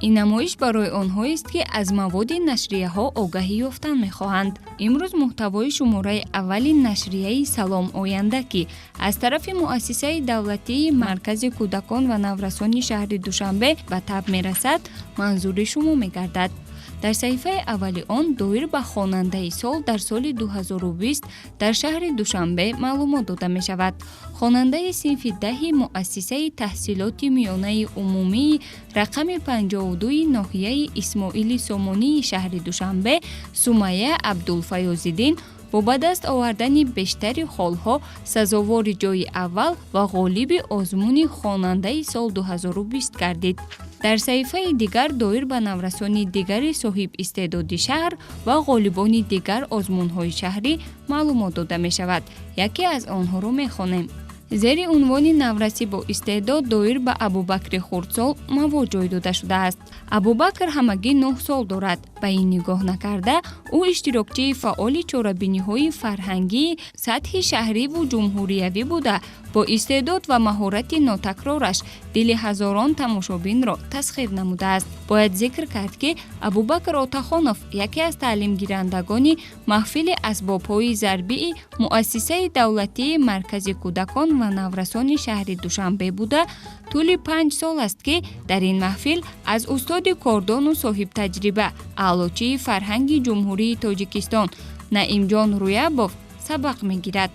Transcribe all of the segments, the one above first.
Ин намоиш барои онҳоест, ки аз маводи нашрияҳо огаҳӣ ёфтан мехоҳанд. Имрӯз муҳтавои шумораи аввали нашрияи «Салом оянда», ки аз тарафи муассисаи давлатии Маркази кӯдакон ва наврасони шаҳри Душанбе ба таб мерасад, манзури шумо мегардад. Дар саҳифаи аввали он доир ба хонандаи сол дар соли 2020 дар шаҳри Душанбе маълумот дода мешавад. Хонандаи синфи 10-и муассисаи таҳсилоти миёнаи умумии рақами 52-и ноҳияи Исмоили Сомонии шаҳри Душанбе Сумайя Абдулфаёзиддин бо ба даст овардани бештари холҳо сазовори ҷойи аввал ва ғолиби озмуни «Хонандаи сол 2020» гардид. Дар саҳифаи дигар доир ба наврасони дигари соҳибистеъдоди шаҳр ва ғолибони дигар озмунҳои шаҳрӣ маълумот дода мешавад. Яке аз онҳоро мехонем. Зери унвони «Навраси бо истеъдод» доир ба Абубакри хурдсол мавод ҷой дода шудааст. Абубакр ҳамагӣ 9 сол дорад. Ба ин нигоҳ накарда, ӯ иштирокчии фаъоли чорабиниҳои фарҳангии сатҳи шаҳриву ҷумҳуриявӣ буда, бо истеъдод ва маҳорати нотакрораш дили ҳазорон тамошобинро тасхир намудааст. Бояд зикр кард, ки Абубакр Отахонов яке аз таълимгирандагони маҳфили асбобҳои зарбии муассисаи давлатии Маркази кӯдакон ва наврасони шаҳри Душанбе буда, тӯли 5 сол аст, ки дар ин маҳфил аз устоди кордону соҳибтаҷриба, аълочии фарҳанги Ҷумҳурии Тоҷикистон Наимҷон Рӯябов сабақ мегирад.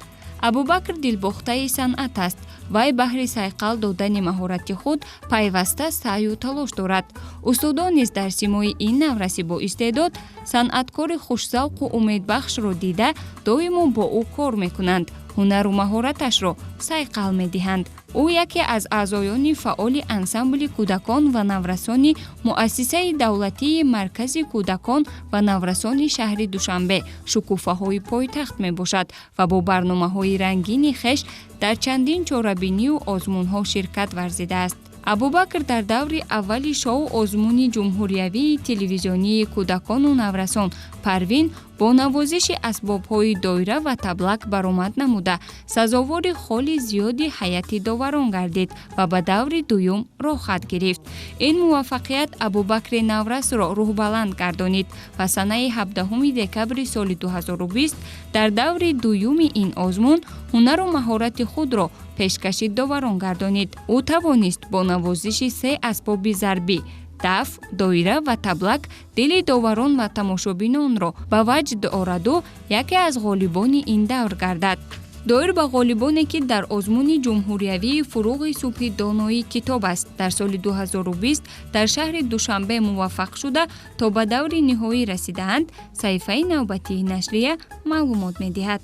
Абубакр дилбохтаи санъат аст. Вай баҳри сайқал додани маҳорати худ пайваста саъю талош дорад. Устодон низ дар симои ин навраси боистеъдод санъаткори хушзавқу умедбахшро дида, доимо бо ӯ кор мекунанд, ҳунару маҳораташро сайқал медиҳанд. Ӯ яке аз аъзоёни фаъоли ансамбли кӯдакон ва наврасони муассисаи давлатии Маркази кӯдакон ва наврасони шаҳри Душанбе «Шукуфаҳои пойтахт» мебошад ва бо барномаҳои рангини хеш дар чандин чорабинию озмунҳо ширкат варзидааст. Абубакр дар даври аввали шоу озмуни ҷумҳуриявии телевизионии кӯдакону наврасон «Парвин» бо навозиши асбобҳои доира ва таблак баромад намуда, сазовори холи зиёди ҳайати доварон гардид ва ба даври дуюм роҳхат гирифт. Ин муваффақият Абубакри наврасро рӯҳбаланд гардонид ва санаи 17 декабри соли 2020 дар даври дуюми ин озмун ҳунару маҳорати худро пешкаши доварон гардонид. Ӯ тавонист бо навозиши се асбоби зарбӣ: даф, доира ва таблак дили доварон ва тамошобинонро ба ваҷд ораду яке аз ғолибони ин давр гардад. Доир ба ғолибоне, ки дар озмуни ҷумҳуриявии «Фуруғи субҳи доноӣ китоб аст» дар соли 2020 дар шаҳри Душанбе муваффақ шуда, то ба даври ниҳоӣ расидаанд, саҳифаи навбатии нашрия маълумот медиҳад.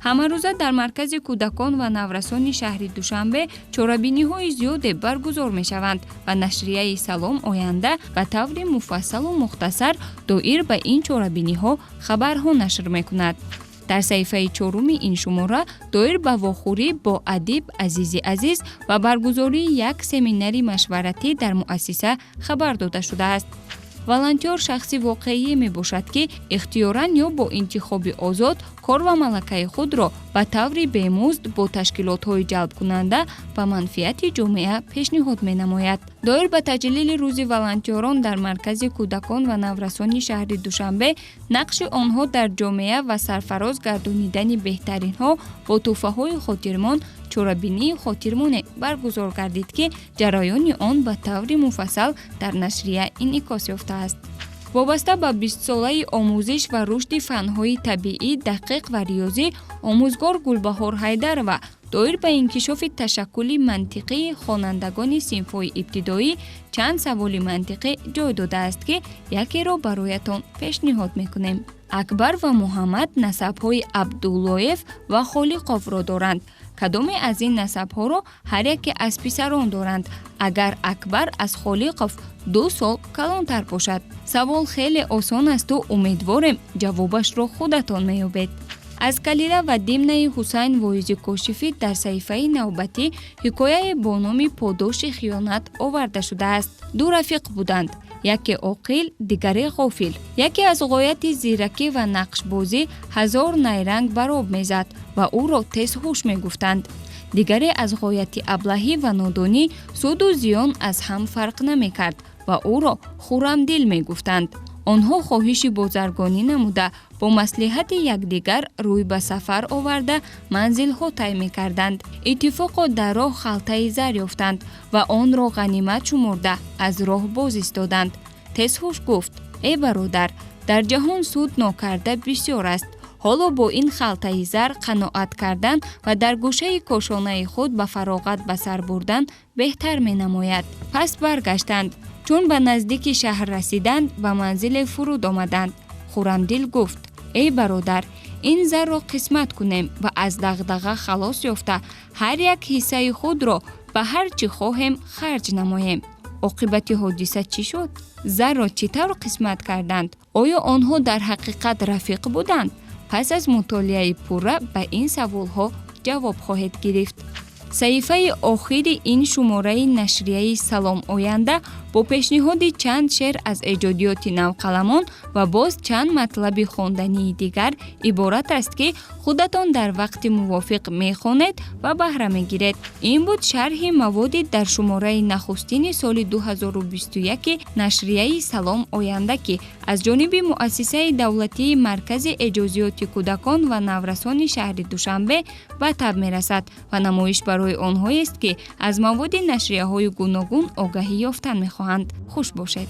Ҳамарӯза дар Маркази кӯдакон ва наврасони шаҳри Душанбе чорабиниҳои зиёде баргузор мешаванд ва нашрияи «Салом оянда» ба таври муфассалу мухтасар доир ба ин чорабиниҳо хабарҳо нашр мекунад. Дар саҳифаи чоруми ин шумора доир ба вохӯрӣ бо адиб Азизи Азиз ва баргузории як семинари машваратӣ дар муассиса хабар дода шудааст. Волонтёр шахси воқеие мебошад, ки ихтиёран ё бо интихоби озод кор ва малакаи худро ба таври бемузд бо ташкилотҳои ҷалбкунанда ба манфиати ҷомеа пешниҳод менамояд. Доир ба таҷлили Рӯзи волонтёрон дар Маркази кӯдакон ва наврасони шаҳри Душанбе, нақши онҳо дар ҷомеа ва сарфароз гардонидани беҳтаринҳо бо тӯҳфаҳои хотирмон чорабинии хотирмоне баргузор гардид, ки ҷараёни он ба таври муфассал дар нашрия инъикос ёфтааст. Вобаста ба 20-солаи омӯзиш ва рушди фанҳои табиӣ, дақиқ ва риёзӣ омӯзгор Гулбаҳор Ҳайдарова доир ба инкишофи ташаккули мантиқии хонандагони синфҳои ибтидоӣ чанд саволи мантиқӣ ҷой додааст, ки якеро бароятон пешниҳод мекунем. Акбар ва Муҳаммад насабҳои Абдуллоев ва Холиқовро доранд. Кадоме аз ин насабҳоро ҳар яке аз писарон доранд, агар Акбар аз Холиқов 2 сол калонтар бошад? Савол хеле осон асту умедворем, ҷавобашро худатон меёбед. Аз «Калила ва Димнаи» Ҳусайн Воизи Кошифӣ дар саҳифаи навбатӣ ҳикояе бо номи «Подоши хиёнат» оварда шудааст. Ду рафиқ буданд: яке оқил, дигаре ғофил. Яке аз ғояти зиракӣ ва нақшбозӣ ҳазор найранг бар об мезад ва ӯро тезҳуш мегуфтанд. Дигаре аз ғояти аблаҳӣ ва нодонӣ суду зиён аз ҳам фарқ намекард. ва ӯро Хуррамдил мегуфтанд. Онҳо хоҳиши бозаргонӣ намуда, бо маслиҳати якдигар рӯй ба сафар оварда, манзилҳо тай мекарданд. Иттифоқо дар роҳ халтаи зар ёфтанд ва онро ғанимат шумурда, аз роҳ боз истоданд. Тезҳуш гуфт: «Э бародар, дар ҷаҳон суд нокарда бисёр аст. Ҳоло бо ин халтаи зар қаноат кардан ва дар гӯшаи кошонаи худ ба фароғат ба сар бурдан беҳтар менамояд». Пас баргаштанд. Чун ба наздики шаҳр расиданд, ба манзиле фуруд омаданд. Хуррамдил гуфт: «Эй бародар, ин зарро қисмат кунем ва аз дағдаға халос ёфта, ҳар як ҳиссаи худро ба ҳар чӣ хоҳем харҷ намоем». Оқибати ҳодиса чӣ шуд? Зарро чӣ тавр қисмат карданд? Оё онҳо дар ҳақиқат рафиқ буданд? Пас аз мутолиаи пурра ба ин саволҳо ҷавоб хоҳед гирифт. Саҳифаи охири ин шумораи нашрияи «Салом оянда» бо пешниҳоди чанд шеър аз эҷодиёти навқаламон ва боз чанд матлаби хондании дигар иборат аст, ки худатон дар вақти мувофиқ мехонед ва баҳра мегиред. Ин буд шарҳи маводи дар шумораи нахустини соли 2021 нашрияи «Салом оянда», ки аз ҷониби Муассисаи давлатии Маркази эҷодиёти кӯдакон ва наврасони шаҳри Душанбе ба таб мерасад ва намоиш барои онҳоест, ки аз маводи нашрияҳои гуногун огаҳӣ ёфтан мехоҳанд. Хуш бошед.